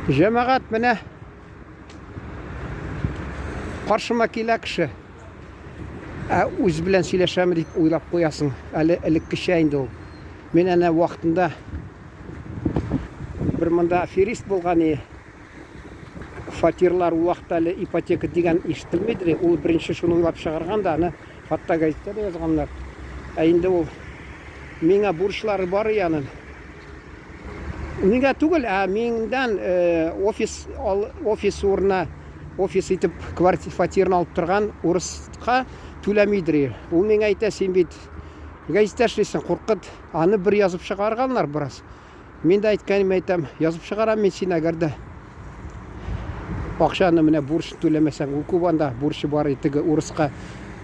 Җәмәгать менә каршыма килә кеше. Ә үз белән сөйләшәме дип уйлап куясың. Әле элеккечә инде ул. Мин әнә вакытында бер монда аферист булган и фатирлар ул вакытта әле ипотека дигән ишетелмидер. Ул беренче шуны уйлап чыгарган да, аны хатта гәзиттә дә язганнар. Ә инде ул миңа бурычлары бар янын. Миңа түгел, ә миндән офис офис урына офис итеп квартира фатирны алып торган урыска түләмидер. Ул миңа әйтә, син бит гәзиттә эшлисең, куркыт. Аны бер язып чыгарганнар бераз. Мин дә әйткәнем әйтәм, язып чыгарам мин сине, әгәр дә акчаны менә бурыч түләмәсәң, ул күп анда бурычы бар теге урыска,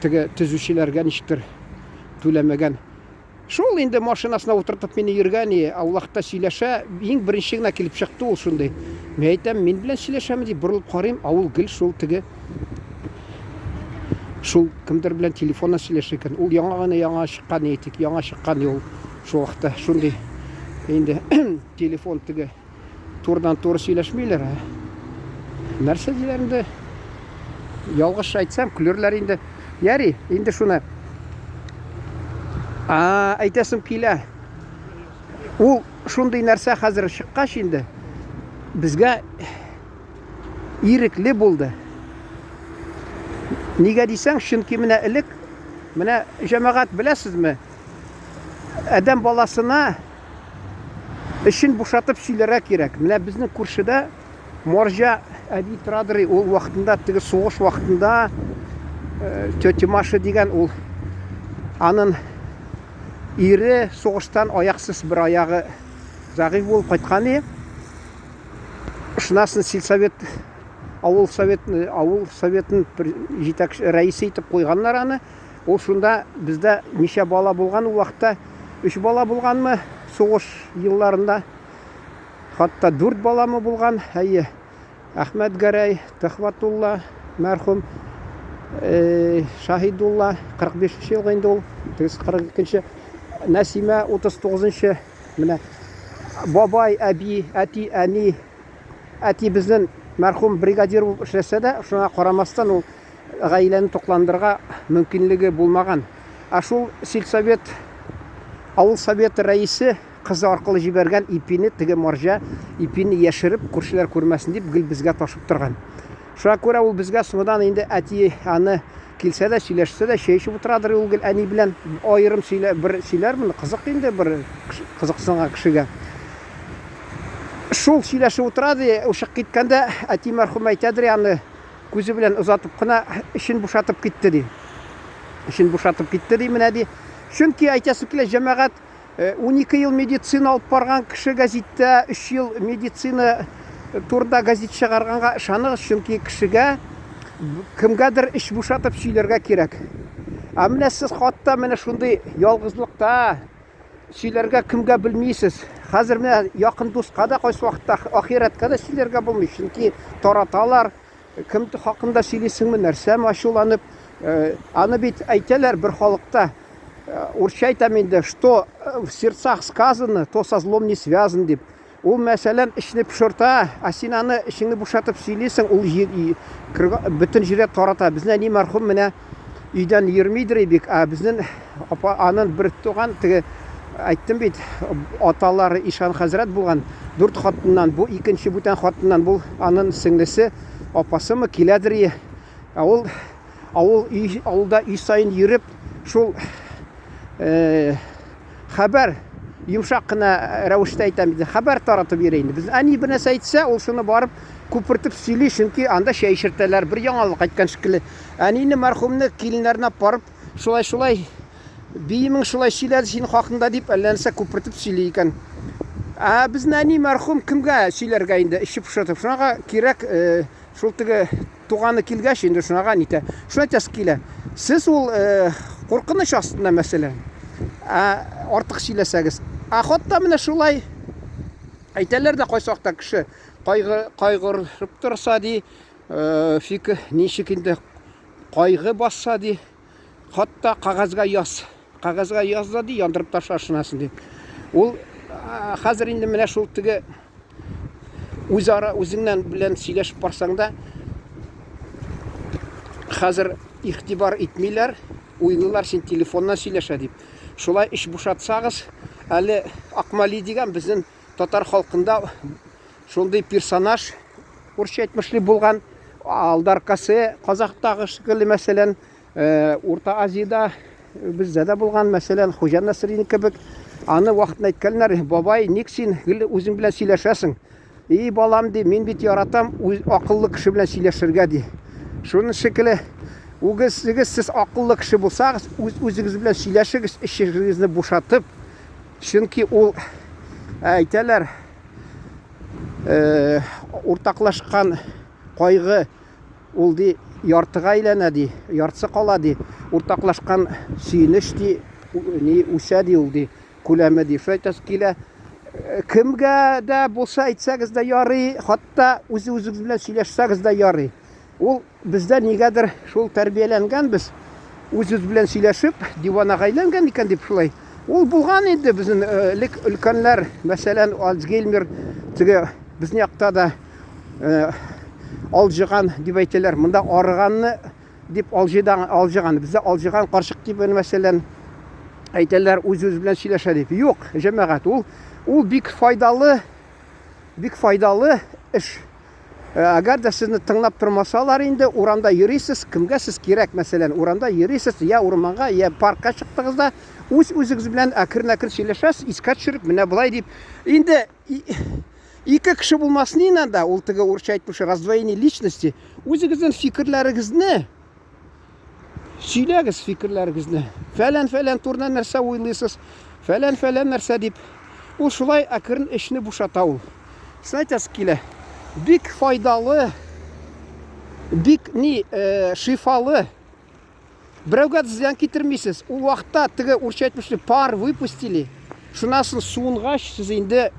теге төзүчеләргә ничектер түләмәгән. Шул инде машинасына утыртып мине йөргән, и, аулакта сөйләшә, иң беренче генә килеп чыкты ул шундый. Мин әйтәм, мин белән сөйләшәме дип борылып карыйм, ә ул гел шул теге шул кемдер белән телефоннан сөйләшә икән. Ул яңа гына яңа чыккан, әйтик, яңа чыккан ул шул вакытта шундый инде телефон теге турыдан туры сөйләшмиләр. Ә? Нәрсә диләр инде? Ялгыш әйтсәм, көлерләр инде. Яри, инде шуны. А, әйтәсем килә. Ул шундый нәрсә хәзер чыккач инде безгә ирекле булды. Нигә дисәң, чөнки менә элек, менә җәмәгать беләсезме, адәм баласына Эчен бушатып сөйләргә кирәк. Менә безнең күршедә Морҗа әби торадыр, ул вакытында теге сугыш вакытында э, тетя Маша дигән ул анын ире сугыштан аяксыз бер аягы зәгыйфь булып кайткан иде. Шунасын сельсовет авыл совет авыл советын җитәкче рәисе итеп куйганнар аны. Ул шунда бездә ничә бала булган ул вакытта? Өч бала булганмы сугыш елларында? Хатта дүрт баламы булган? Әйе. Әхмәт Гәрәй, Төхвәтулла мәрхүм, э, Шаһидулла 45 елгы инде ул, тегесе 42-нче, Нәсимә 39-нчы. Менә бабай, әби, әти, әни, әти безнең мәрхүм бригадир булып эшләсә дә, шуңа карамастан ул гаиләне тукландырырга мөмкинлеге булмаган. Ә шул сельсовет, авыл советы рәисе кызы аркылы җибәргән ипине теге марҗа ипине яшереп, күршеләр күрмәсен дип, гел безгә ташып торган. Шуңа күрә ул безгә соңдан инде әти аны килсә дә, сөйләшсә дә, чәй эчеп утырадыр ул гел әни белән аерым сөйлә, бер сөйләрмен, кызык инде бер кызыксынган кешегә. Шул сөйләшеп утыра ди, ушык киткәндә әти мәрхүм әйтәдер аны, Күзе белән озатып кына эчен бушатып китте, ди. Эчен бушатып китте, ди, менә, ди. Чөнки, әйтәсе килә, җәмәгать, 12 ел медицина алып барган кеше гәзиттә, 3 ел медицина турында гәзит чыгарганга ышаныгыз, чөнки кешегә кемгәдер эч бушатып сөйләргә кирәк. Ә менә сез хатта менә шундый ялгызлыкта сөйләргә кемгә белмисез. Хәзер менә якын дуска да кайсы вакытта ахирәткә дә сөйләргә булмый, чөнки тараталар. Кем хакында сөйлисеңме, нәрсәме ачуланып. Э, аны бит әйтәләр бер халыкта, э, урысча әйтәм инде, что э, в сердцах сказано, то со злом не связан дип. Ул, мәсәлән, эчне пошырта, ә син аны эчеңне бушатып сөйлисең, ул бөтен җиргә тарата. Безнең әни мәрхүм менә өйдән йөрмидер бик, ә безнең апа анын бер туган теге әйттем бит, аталары Ишан хәзрәт булган, дүрт хатыннан, бу икенче бүтән хатыннан, бу анын сеңлесе, апасымы киләдер. Ә ул авыл өй, авылда өй саен йөреп, шул э, хәбәр йомшак кына рәвештә әйтәм инде, хәбәр таратып йөри инде. Без әни бер нәрсә әйтсә, ул шуны барып күпертеп сөйли, чөнки анда чәй эчертәләр, бер яңалык әйткән шикелле. Әнине мәрхүмне киленнәренә барып, шулай-шулай биемең шулай сөйләде синең хакында дип, әллә нәрсә күпертеп сөйли икән. Ә безнең әни мәрхүм кемгә сөйләргә инде, эче пошыртып. Шуңа кирәк, э, шул теге Туганы килгәч, инде шунага нитә. Шуны әйтәсе килә. Сез ул э, куркыныч астында мәсәлән. Ә артык сөйләсәгез. Ә хатта менә шулай әйтәләр дә кайсы вакытта кеше кайгы кайгырып торса ди, э, фикер ничек инде кайгы басса ди, хатта кәгазьгә яз. Кәгазьгә яз да ди, яндырып ташла шунасын ди. Ул хәзер инде менә шул теге Үзара үзеңнән белән сөйләшеп барсаң да, хәзер игътибар итмиләр, уйлыйлар син телефоннан сөйләшә дип. Шулай эч бушатсагыз, әле Акмали дигән безнең татар халкында шундый персонаж, урысча әйтмешли булган, Алдар Косе казахтагы шикелле, мәсәлән, э, Урта Азиядә бездә дә булган, мәсәлән, Хуҗа Насретдин кебек. Аны вакытында әйткәннәр, бабай, ник син гел үзең белән сөйләшәсең? И, балам, ди, мин бит яратам үз акыллы кеше белән сөйләшергә, ди. Шуның шикелле, үгезсегез сез акыллы кеше булсагыз, үз үзегез белән сөйләшегез, эчегезне бушатып. Чөнки ул әйтәләр, э, уртаклашкан кайгы ул ди яртыга әйләнә ди, яртысы кала ди. Уртаклашкан сөенеч ди, ни үсә ди ул ди. Күләме ди. Шулай әйтәсе килә. Кемгә дә булса әйтсәгез дә ярый, хатта үзе-үзегез белән сөйләшсәгез дә ярый. Ул бездә нигәдер шул тәрбияләнгәнбез, үз-үз белән сөйләшеп, диванага әйләнгән икән дип шулай. Ул булган инде безнең элек өлкәннәр, мәсәлән, Альцгеймер, теге безнең якта да алҗыган дип әйтәләр. Монда арыганны дип алҗыдан алҗыган. Бездә алҗыган карчык дип, мәсәлән, әйтәләр, үз-үз белән сөйләшә дип. Юк, җәмәгать, ул ул бик файдалы, бик файдалы эш. Э, әгәр дә сезне тыңлап тормасалар инде, урамда йөрисез, кемгә сез кирәк, мәсәлән, урамда йөрисез, я урманга, я паркка чыктыгыз да, үз-үзегез белән әкрен-әкрен сөйләшәсез, искә төшереп, менә болай дип. Инде Ике кеше булмасын инде анда, ул теге урысча әйтмешли раздвоение личности. Үзегезнең фикерләрегезне сөйләгез фикерләрегезне. Фәлән-фәлән турында нәрсә уйлыйсыз, фәлән-фәлән нәрсә дип. Ул шулай әкрен эчне бушата ул. Шуны әйтәсе килә. Бик файдалы, бик ни, э, шифалы Берәүгә дә зыян китермисез. Ул вакытта теге урысча әйтмешли пар выпустили. Шуннан соң суынгач, сез инде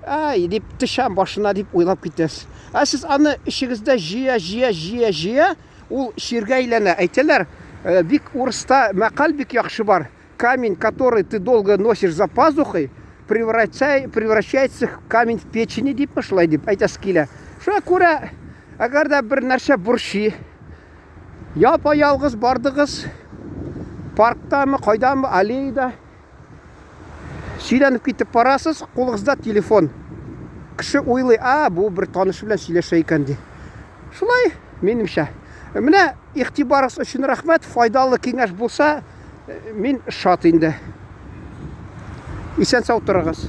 ай дип төшәм башына дип уйлап китәсез. Ә сез аны эчегездә җыя, җыя, җыя, җыя, ул чиргә әйләнә. Әйтәләр, э, бик урыста мәкаль бик яхшы бар. Камень, который ты долго носишь за пазухой, превращается в камень в печени дипме шулай дип әйтәсе килә. Шуңа күрә, әгәр дә бер нәрсә борчый, Япа-ялгыз бардыгыз, парктамы, кайдамы, аллеяда. Сөйләнеп китеп барасыз, кулыгызда телефон. Кеше уйлый, а, бу бер танышы белән сөйләшә икән ди. Шулай, минемчә. Менә игътибарыгыз өчен рәхмәт, файдалы киңәш булса, мин шат инде. Исән-сау торыгыз.